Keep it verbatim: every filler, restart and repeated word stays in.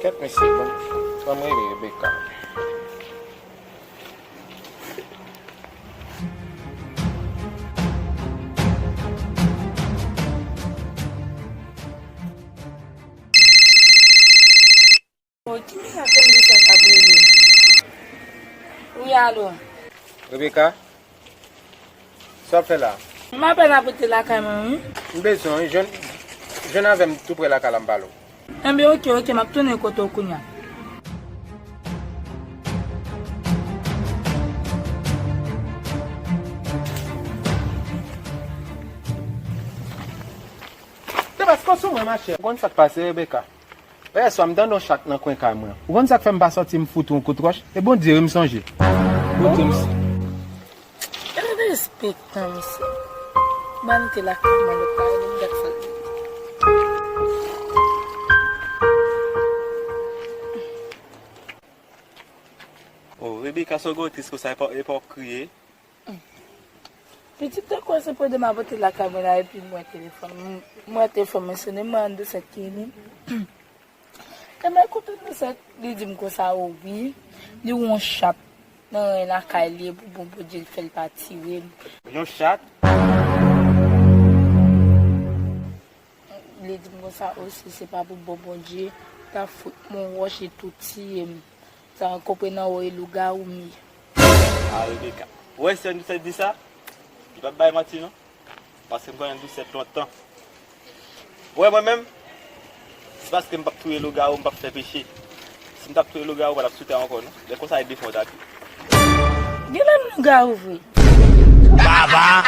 Kèt mesye, ban, ban m rele Rebecca. Oh, ki mirak André fè k ap rele m? Wi, alo. Rebecca, sa w ap fè la? M apèn ap rete lakay mwen, wi. M bezwen w, wi. Jwenn, jwenn avè m tou prè lakay la, m pale w. Enben, oke, oke, m ap tounen kote w kounye a. Se paske w sou mwen, machè. Ou konn sa k pase, Rebecca? Yè swa, m tande yon chat nan kwen kay mwen. Ou konn sa k fè m pa sòti, m fout ou yon kout wòch? E Bondye, wi, m sonje. Bondye, m s- Respektan, mesye. Ban te lakay mwen, lòt la, m gad sa. Oh, Rebecca, sa w gen w tris konsa, epa, epa w ap kriye. Pitit te kwè se pwodem ap pote lakay mwen la, epi m wè telefòn, m wè telefòn mwen sonnen, m wè Andoucette ki rele m. Epi m koute Andoucette, li di m konsa, o wi, li wè yon chat nan ren lakay li, e pou bon Bondye fè l pa tire m. Yon chat? Li di m konsa, o si se pa pou bon Bondye, t ap fout m yon wòch e tou tiye m. Sa w konprann nan, ou e lougawou m ye. A, Rebecca. Ou wè, si Andoucette di sa, li p ap bay manti, non. Paske m konnen Andoucette lontan. Ou wè, mwen menm, se paske m p ap touye lougawou, m p ap fè peche. Si m t ap touye lougawou, ou pa t ap sou tè ankò, non. Lè konsa, e defon w t ap ye. Genlè m lougawou vre. Baba,